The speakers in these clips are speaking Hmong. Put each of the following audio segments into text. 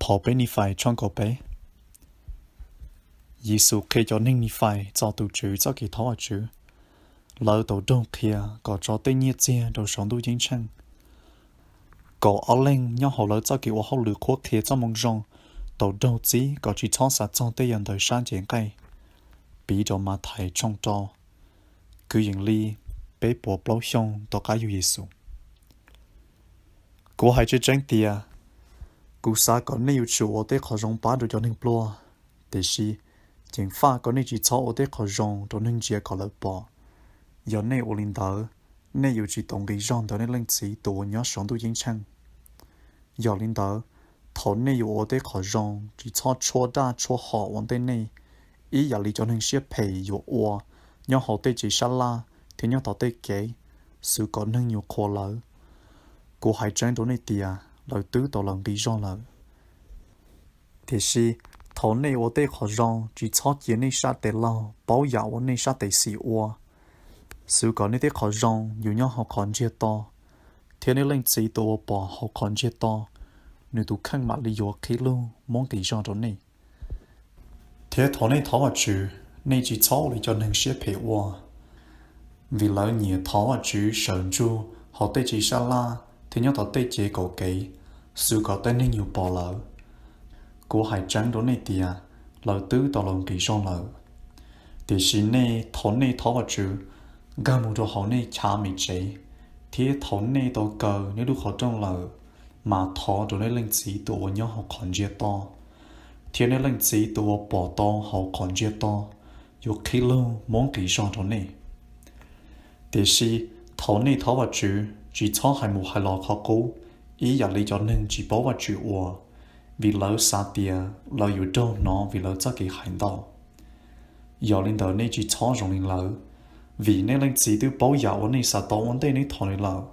Thov peb Nifais tshooj kaum peb. Yexus qhia cov neeg Nifais txog tus Tswv txoj kev thov Vajtswv. Lawv tau raug qhia kom tso tej nyiaj txiag rau saum ntuj ceeb tsheej. Kaum ob leeg nyob hauv lawv txoj kev ua hauj lwm qhuab qhia txoj moo zoo tau raug txib kom tsis txhob xav txog tej yam ntawd sab ncev nqaij. Piv rau Mathais tshooj rau. Kwv yees li peb puas plaub xyoos tom qab yug Yexus. Kuv hais tseeb tseeb tias, kuv xav kom nej yuav tsum ua tej qhov zoo pab rau cov neeg pluag, tiam sis ceev faj kom nej tsis txhob ua tej qhov zoo rau neeg ntsia kom lawv pom. Yog nej ua li ntawd, nej yuav tsis tau nqi zog ntawm nej Leej Txiv tus uas nyob saum ntuj ceeb tsheej. Yog li ntawd, thaum nej yuav ua tej qhov zoo, tsis txhob tshuab daj tshuab hom ua ntej nej, ib yam li cov neeg siab phem yuav ua nyob hauv tej tsev sab laj thiab nyob tom tej kev, xwv kom neeg yuav qhuas lawv. Kuv hais tseeb rau nej tias lawv twb tau los nqi zog lawm. Tiam sis thaum nej ua tej qhov zoo, tsis txhob cia nej sab tes laug paub yam uas nej sab tes xis ua, xwv kom nej tej qhov zoo yuav nyob hauv qhov ntsiag to, thiab nej Leej Txiv tus uas pom hauv qhov ntsiag to, nws tus kheej mam li yuav qhib lug muab nqi zog rau nej. Thiab thaum nej thov Vajtswv, nej tsis txhob ua li cov neeg siab phem ua, vim lawv nyiam thov Vajtswv sawv ntsug hauv tej tsev sab laj thiab nyob tom tej cev kaum kev, xwv kom tej neeg yuav pom lawv. Kuv hais tseeb rau nej tias, lawv twb tau los nqi zog lawm. Tiam sis nej, thaum nej thov Vajtswv, nkag mus rau hauv nej chav me tsev, thiab thaum nej tau kaw nej lub qhov rooj lawm, mas thov rau nej Leej Txiv tus uas nyob hauv qhov ntsiag to, thiab nej Leej Txiv tus uas pom tau hauv qhov ntsiag to yuav qhib lug muab nqi zog rau nej. Tiam sis thaum nej thov Vajtswv, tsis txhob hais mus hais los qhov qub ib yam li cov neeg tsis paub Vajtswv ua, vim lawv xav tias lawv yuav raug hnov vim lawv txoj kev hais ntau. Yog li ntawd nej tsis txhob zoo li lawv, vim nej Leej Txiv twb paub yam uas nej xav tau ua ntej nej thov nws lawm.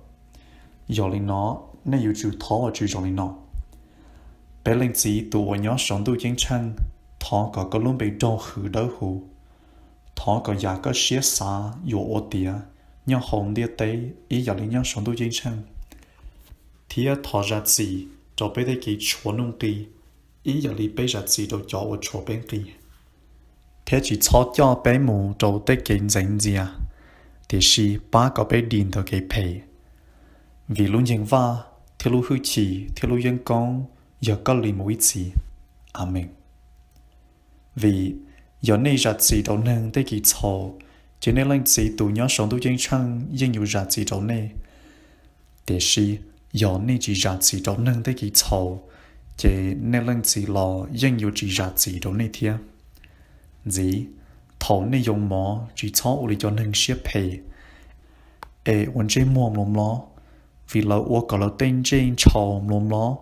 Yog li no, nej yuav tsum thov Vajtswv zoo li no: Peb Leej Txiv tus uas nyob saum ntuj ceeb tsheej, thov kom koj lub npe raug hwm dawb huv. Thov kom yam koj siab xav yuav ua tiav nyob hauv ntiaj teb ib yam li nyob saum ntuj ceeb tsheej, thiab thov zam txim rau peb tej kev tshuav nuj nqi ib yam li peb zam txim rau cov uas tshuav peb nqi. Thiab tsis txhob coj peb mus rau tej kev ntxeev ntxias, tiam sis pab kom peb dim ntawm kev phem. Vim lub nceeg vaj, thiab lub hwj chim, thiab lub yeeb koob yog koj li mus ib txhis. Amees. Vim yog nej zam txim rau neeg tej kev txhaum, ces nej Leej Txiv tus nyob saum ntuj ceeb tsheej yeej yuav zam txim rau nej. Tiam sis yog nej tsis zam txim rau neeg tej kev txhaum, ces nej Leej Txiv los yeej yuav tsis zam txim rau nej thiab. Ntxiv, thaum nej yoo mov tsis txhob ua li cov neeg siab phem es ua ntsej muag mluas mlob, vim lawv ua kom lawv tej ntsej ntshaus mluas mlob,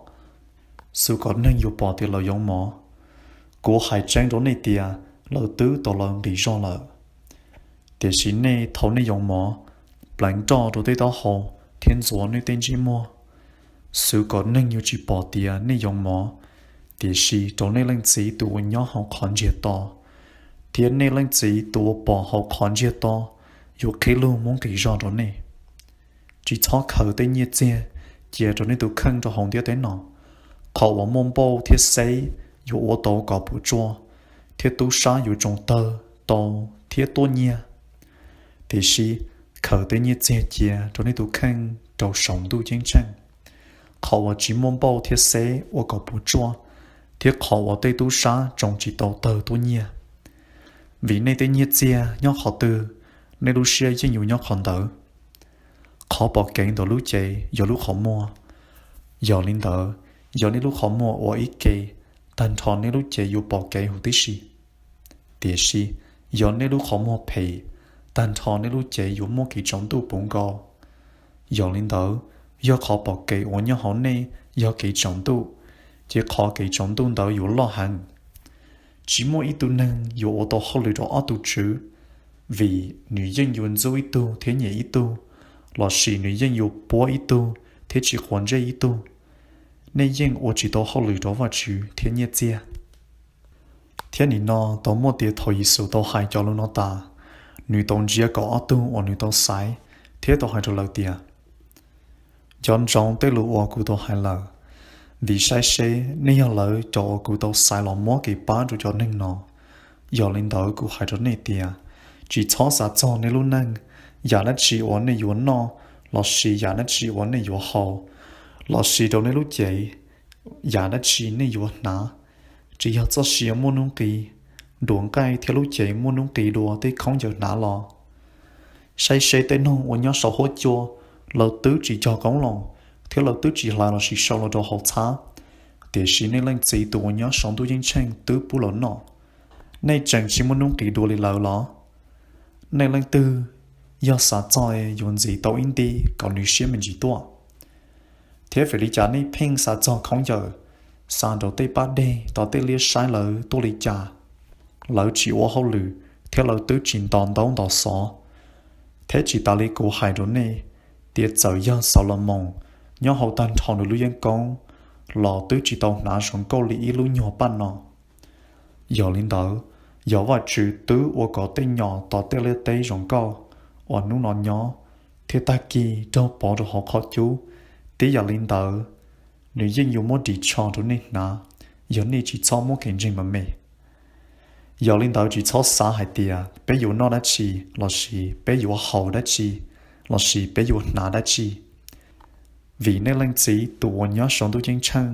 xwv kom neeg yuav pom tias lawv yoo mov. Kuv hais tseeb rau nej tias lawv twb tau los nqi zog lawm. Tiam sis nej, thaum nej yoo mov, pleev roj rau tej taub hau thiab ntxuav nej tej ntsej muag, xwv kom neeg yuav tsis pom tias nej yoo mov, tiam sis rau nej Leej Txiv tus uas nyob hauv qhov ntsiag to, thiab nej Leej Txiv tus uas pom hauv qhov ntsiag to yuav qhib lug muab nqi zog rau nej. Tsis txhob khaws tej nyiaj txiag cia rau nej tus kheej rau hauv ntiaj teb no, qhov uas muaj npauj thiab xeb yuav ua tau kom puas tsuaj, thiab tub sab yuav tsoo tawg tau thiab tuaj nyiaj. Tiam sis khaws tej nyiaj txiag cia rau nej tus kheej rau saum ntuj ceeb tsheej, qhov uas tsis muaj npauj thiab xeb ua kom puas tsuaj, thiab qhov uas tej tub sab tsoo tsis tau tawg tuaj nyiaj. Vim nej tej nyiaj txiag nyob qhov twg, nej lub siab yeej yuav nyob qhov ntawd. Qhov pom kev ntawm lub cev yog lub qhov muag. Yog li ntawd, yog nej lub qhov muag ua ib ke, tag nrho nej lub cev yuav pom kev huv tib si. Tiam sis yog nej lub qhov muag phem, tag nrho nej lub cev yuav muaj kev tsaus ntuj puv nkaus. Yog li ntawd, yog qhov pom kev uas nyob hauv nej yog kev tsaus ntuj, ces qhov kev tsaus ntuj ntawd yuav loj heev. Tsis muaj ib tug neeg yuav ua tau hauj lwm rau ob tug tswv, vim nws yeej yuav ntxub ib tug thiab nyiam ib tug, lossis nws yeej yuav puab ib tug thiab tsis quav ntsej ib tug. Nej yeej ua tsis tau hauj lwm rau Vajtswv thiab nyiaj txiag. Thiab nim no tau muaj tias thaum Yexus tau hais cov lus no tas, nws tau ntsia kaum ob tug uas nws tau xaiv thiab tau hais rau lawv tias, Nco ntsoov tej lus uas kuv tau hais lawm, Vim saib seb nej yog lawv cov uas kuv tau xaiv los muab kev pab rau cov neeg no. Yog li ntawd kuv hais rau nej tias, tsis txhob xav txog nej lub neej, yam dab tsi uas nej yuav noj, lossis yam dab tsi uas nej yuav haus, lossis rau nej lub cev, yam dab tsi nej yuav hnav. Tsis yog txoj sia muaj hnub nqis, duav nqaij thiab lub cev muaj hnub nqis dua tej khaub ncaws hnav los? Saib seb tej noog uas nyob saum huab cua, lawv twb tsis cog qoob lawm, thiab lawv twb tsis hlais los sis sau los rau hauv txhab, tiam sis nej Leej Txiv tus uas nyob saum ntuj ceeb tsheej twb pub lawv noj. Nej tseem tsis muaj hnub nqis dua li lawv los? Nej leej twg yog xav txog es yuav ntxiv tau ib nti kom nws siab me ntsis tuaj. Thiab vim li cas nej pheej xav txog khaub ncaws, xav nrog tej pab deg tom tej liab saib lawv tuaj li cas? Lawv tsis ua hauj lwm, thiab lawv twb tsis nto ntaub nto xov. Thiab tsis tas li kuv hais rau nej tias txawm yog Xalumoos nyob hauv tag nrho nws lub yeeb koob los twb tsis tau hnav zoo nkauj li ib lub nyuag paj no. Yog li ntawd, yog Vajtswv twb ua kom tej nyom tom tej liaj teb zoo nkauj uas hnub no nyob thiab tag kis raug pov rau hauv qhov cub, tib yam li ntawd, nws yeej yuav muab ris tsho rau nej hnav, yog nej tsis txhob muaj kev ntseeg me me. Yog li ntawd tsis txhob xav hais tias peb yuav noj dab tsi, lossis peb yuav haus dab tsi, lossis peb yuav hnav dab tsi. Vim nej Leej Txiv tus uas nyob saum ntuj ceeb tsheej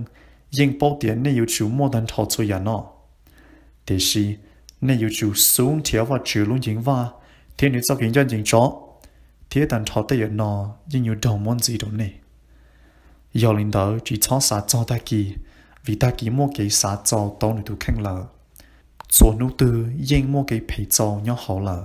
yeej paub tias nej yuav tsum muaj tag nrho txhua yam no. Tiam sis nej yuav tsum xub nrhiav Vajtswv lub nceeg vaj thiab nws txoj kev ncaj ncees tso, thiab tag nrho tej yam no yeej yuav raug muab ntxiv rau nej. Yog li ntawd tsis txhob xav txog tag kis, vim tag kis muaj kev xav txaus tau nws tus kheej lawm. Txhua hnub twg yeej muaj kev phem txaus nyob hauv lawm.